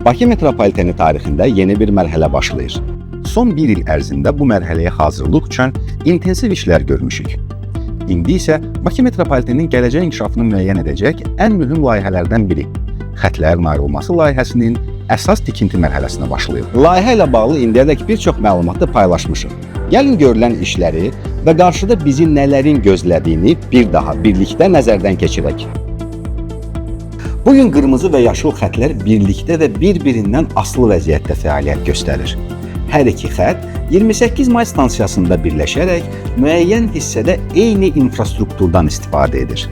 Bakı metropoliteni tarixində yeni bir mərhələ başlayır. Son bir il ərzində bu mərhələyə hazırlıq üçün intensiv işlər görmüşük. İndi isə Bakı metropoliteninin gələcək inkişafını müəyyən edəcək ən mühüm layihələrdən biri xətlərin ayrılması layihəsinin əsas tikinti mərhələsinə başlayır. Layihə ilə bağlı indiyədək bir çox məlumatı paylaşmışıq. Gəlin görülən işləri və qarşıda bizi nələrin gözlədiyini bir daha birlikdə nəzərdən keçirək. Bugün qırmızı və yaşıl xətlər birlikdə və bir-birindən asılı vəziyyətdə fəaliyyət göstərir. Hər iki xətt 28 May stansiyasında birləşərək müəyyən hissədə eyni infrastrukturdan istifadə edir.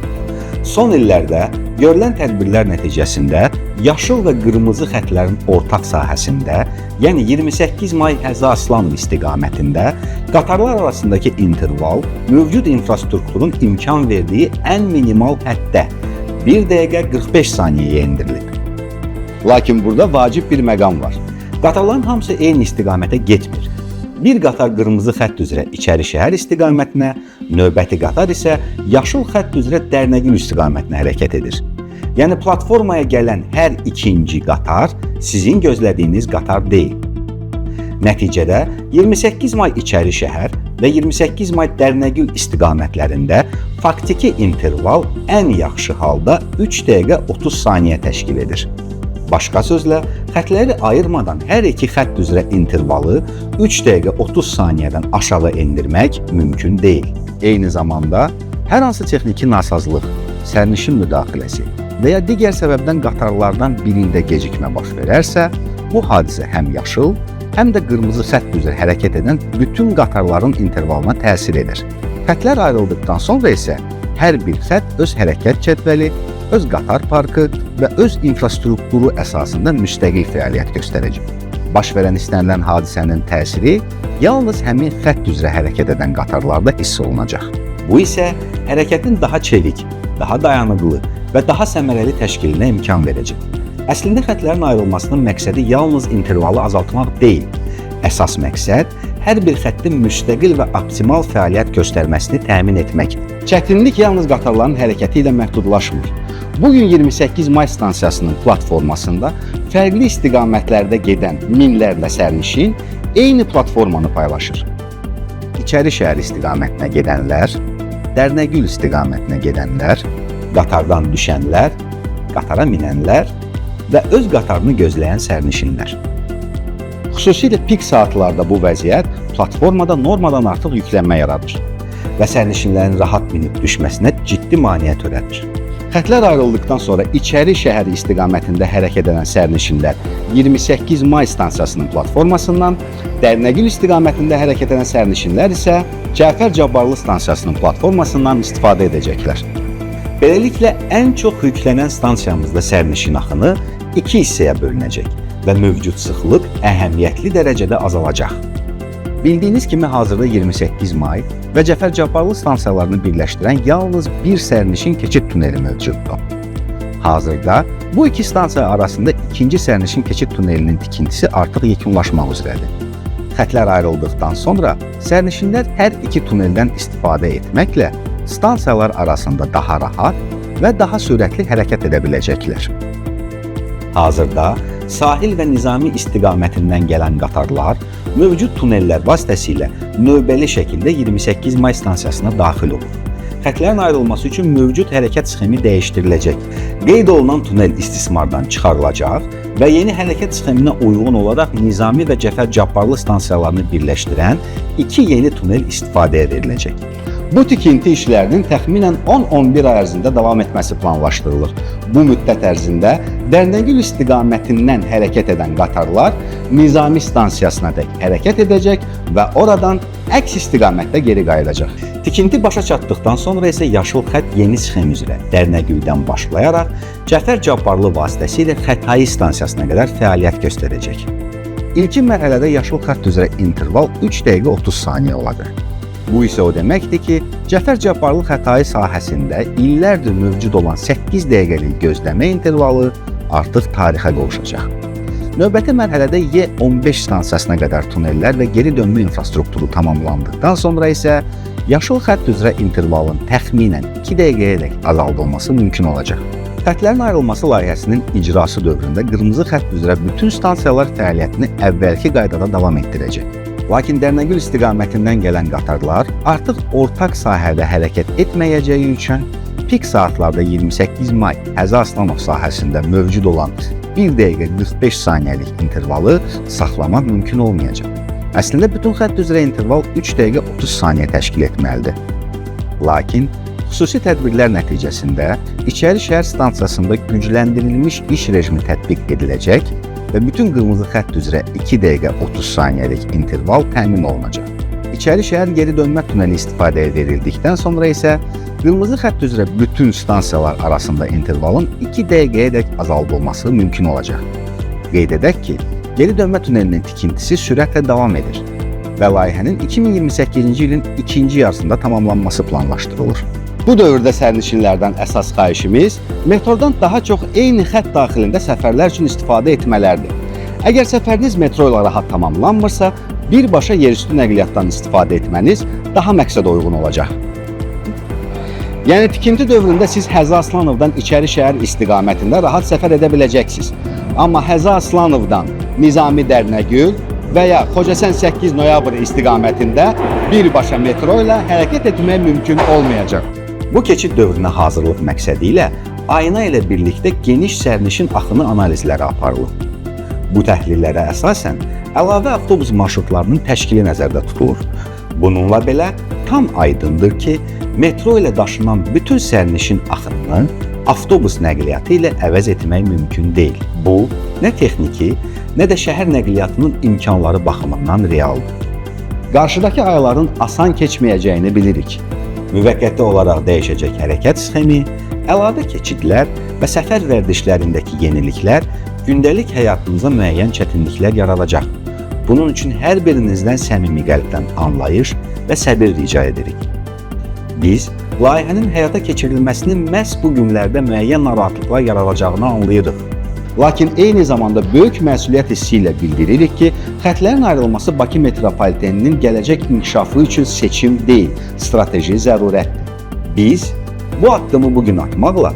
Son illərdə görülən tədbirlər nəticəsində yaşıl və qırmızı xətlərin ortaq sahəsində, yəni 28 May Həzi Aslanov istiqamətində qatarlar arasındakı interval mövcud infrastrukturun imkan verdiyi ən minimal həddə 1 dəqiqə 45 saniyəyə endirilib. Lakin burada vacib bir məqam var. Qatarların hamısı eyni istiqamətə getmir. Bir qatar qırmızı xətt üzrə içəri şəhər istiqamətinə, növbəti qatar isə yaşıl xətt üzrə Dərnəgül istiqamətinə hərəkət edir. Yəni platformaya gələn hər ikinci qatar sizin gözlədiyiniz qatar deyil. Nəticədə 28 may içəri şəhər və 28 may Dərnəgül istiqamətlərində faktiki interval ən yaxşı halda 3 dəqiqə 30 saniyə təşkil edir. Başqa sözlə, xətləri ayırmadan hər iki xətt üzrə intervalı 3 dəqiqə 30 saniyədən aşağı endirmək mümkün deyil. Eyni zamanda hər hansı texniki nasazlıq, sərnişin müdaxiləsi və ya digər səbəbdən qatarlardan birində gecikmə baş verərsə, bu hadisə həm yaşıl, həm də qırmızı xətt üzrə hərəkət edən bütün qatarların intervalına təsir edir. Xətlər ayrıldıqdan sonra isə hər bir xətt öz hərəkət cədvəli, öz qatar parkı və öz infrastrukturu əsasında müstəqil fəaliyyət göstərəcək. Baş verən istənilən hadisənin təsiri yalnız həmin xətt üzrə hərəkət edən qatarlarda hiss olunacaq. Bu isə hərəkətin daha çevik, daha dayanıqlı və daha səmərəli təşkilinə imkan verəcək. Əslində xətlərin ayrılmasının məqsədi yalnız intervalı azaltmaq deyil. Əsas məqsəd hər bir xəttin müstəqil və optimal fəaliyyət göstərməsini təmin etməkdir. Çətinlik yalnız qatarların hərəkəti ilə məhdudlaşmır. Bugün 28 May stansiyasının platformasında fərqli istiqamətlərdə gedən minlərlə sərnişin eyni platformanı paylaşır. İçəri şəhər istiqamətinə gedənlər, Dərnəgül istiqamətinə gedənlər, qatardan düşənlər, qatara minənlər və öz qatarını gözləyən sərnişinlər. Xüsusilə pik saatlarda bu vəziyyət platformada normadan artıq yüklənmə yaradır və sərnişinlərin rahat minib düşməsinə ciddi maneə törədir. Xətlər ayrıldıqdan sonra içəri şəhər istiqamətində hərəkət edən sərnişinlər 28 May stansiyasının platformasından, Dərnəgül istiqamətində hərəkət edən sərnişinlər isə Cəfər Cabbarlı stansiyasının platformasından istifadə edəcəklər. Beləliklə, ən çox yüklənən stansiyamızda sərnişin axını iki hissəyə bölünəcək və mövcud sıxlıq əhəmiyyətli dərəcədə azalacaq. Bildiyiniz kimi hazırda 28 May və Cəfər Cabbarlı stansiyalarını birləşdirən yalnız bir sərnişin keçid tuneli mövcuddur. Hazırda bu iki stansiya arasında ikinci sərnişin keçid tunelinin tikintisi artıq yekunlaşmaq üzrədir. Xətlər ayrıldıqdan sonra sərnişinlər hər iki tuneldən istifadə etməklə stansiyalar arasında daha rahat və daha sürətli hərəkət edə biləcəklər. Hazırda sahil və Nizami istiqamətindən gələn qatarlar mövcud tunellər vasitəsilə növbəli şəkildə 28 May stansiyasına daxil olur. Xətlərin ayrılması üçün mövcud hərəkət sxemi dəyişdiriləcək. Qeyd olunan tunel istismardan çıxarılacaq və yeni hərəkət sxeminə uyğun olaraq Nizami və Cəfər Cabbarlı stansiyalarını birləşdirən iki yeni tunel istifadəyə veriləcək. Bu tikinti işlərinin təxminən 10-11 ay ərzində davam etməsi planlaşdırılır. Bu müddət ərzində Dərnəgül istiqamətindən hərəkət edən qatarlar Nizami stansiyasına dək hərəkət edəcək və oradan əks istiqamətdə geri qayıdacaq. Tikinti başa çatdıqdan sonra isə yaşıl xətt yeni sxem üzrə Dərnəgüldən başlayaraq Cəfər Cabbarlı vasitəsilə Xətai stansiyasına qədər fəaliyyət göstərəcək. İlkin mərhələdə yaşıl xətt üzrə interval 3 dəqiqə 30 saniyə olacaq. Bu isə o deməkdir ki, Cəfər Cabbarlı Xətai sahəsində illərdir mövcud olan 8 dəqiqəlik gözləmə intervalı artıq tarixə qovuşacaq. Növbəti mərhələdə Y15 stansiyasına qədər tunellər və geri dönmə infrastrukturu tamamlandıqdan sonra isə yaşıl xətt üzrə intervalın təxminən 2 dəqiqəyədək azaldılması mümkün olacaq. Xətlərin ayrılması layihəsinin icrası dövründə qırmızı xətt üzrə bütün stansiyalar fəaliyyətini əvvəlki qaydada davam etdirəcək. Lakin Dərnəgül istiqamətindən gələn qatarlar artıq ortaq sahədə hərəkət etməyəcəyi üçün pik saatlarda 28 may Həzi Aslanov sahəsində mövcud olan 1 dəqiqə 45 saniyəlik intervalı saxlamaq mümkün olmayacaq. Əslində bütün xətt üzrə interval 3 dəqiqə 30 saniyə təşkil etməlidir. Lakin xüsusi tədbirlər nəticəsində İçəri şəhər stansiyasında gücləndirilmiş iş rejimi tətbiq ediləcək və bütün qırmızı xətt üzrə 2 dəqiqə 30 saniyəlik interval təmin olunacaq. İçəri şəhər geri dönmə tuneli istifadəyə verildikdən sonra isə qırmızı xətt üzrə bütün stansiyalar arasında intervalın 2 dəqiqəyədək azaldılması mümkün olacaq. Qeyd edək ki, geri dönmə tunelinin tikintisi sürətlə davam edir və layihənin 2028-ci ilin ikinci yarısında tamamlanması planlaşdırılır. Bu dövrdə sərnişinlərdən əsas xahişimiz metrodan daha çox eyni xətt daxilində səfərlər üçün istifadə etmələrdir. Əgər səfəriniz metro ilə rahat tamamlanmırsa, birbaşa yerüstü nəqliyyatdan istifadə etməniz daha məqsədə uyğun olacaq. Yəni tikinti dövründə siz Həzi Aslanovdan İçəri şəhər istiqamətində rahat səfər edə biləcəksiniz. Amma Həzi Aslanovdan Nizami Dərnəgül və ya Xocasən 8 noyabr istiqamətində birbaşa metro ilə hərəkət etmək mümkün olmayacaq. Bu keçid dövrünə hazırlıq məqsədi ilə ayna ilə birlikdə geniş sərnişin axını analizləri aparılıb. Bu təhlillərə əsasən əlavə avtobus marşrutlarının təşkili nəzərdə tutulur. Bununla belə tam aydındır ki, metro ilə daşınan bütün sərnişin axınını avtobus nəqliyyatı ilə əvəz etmək mümkün deyil. Bu, nə texniki, nə də şəhər nəqliyyatının imkanları baxımından realdır. Qarşıdakı ayların asan keçməyəcəyini bilirik. Müvəqqəti olaraq dəyişəcək hərəkət sxemi, əlavə keçidlər və səfər vərdişlərindəki yeniliklər gündəlik həyatınıza müəyyən çətinliklər yaradacaq. Bunun üçün hər birinizdən səmimi qəlbdən anlayış və səbir rica edirik. Biz layihənin həyata keçirilməsinin məhz bu günlərdə müəyyən narahatlıqlar yaradacağını anlayırıq. Lakin eyni zamanda böyük məsuliyyət hissi ilə bildiririk ki, xətlərin ayrılması Bakı metropoliteninin gələcək inkişafı üçün seçim deyil, strateji zərurətdir. Biz bu addımı bu gün atmaqla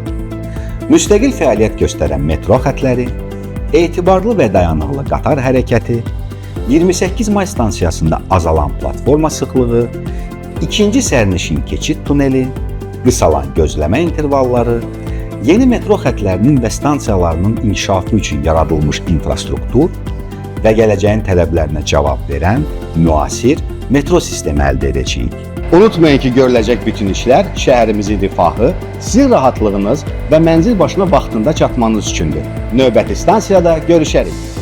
müstəqil fəaliyyət göstərən metro xətləri, etibarlı və dayanıqlı qatar hərəkəti, 28 may stansiyasında azalan platforma sıxlığı, ikinci sərnişin keçid tuneli, qısalan gözləmə intervalları, yeni metro xətlərinin və stansiyalarının inkişafı üçün yaradılmış infrastruktur və gələcəyin tələblərinə cavab verən müasir metro sistemi əldə edəcəyik. Unutmayın ki, görüləcək bütün işlər şəhərimizin rifahı, sizin rahatlığınız və mənzil başına vaxtında çatmanız üçündür. Növbəti stansiyada görüşərik.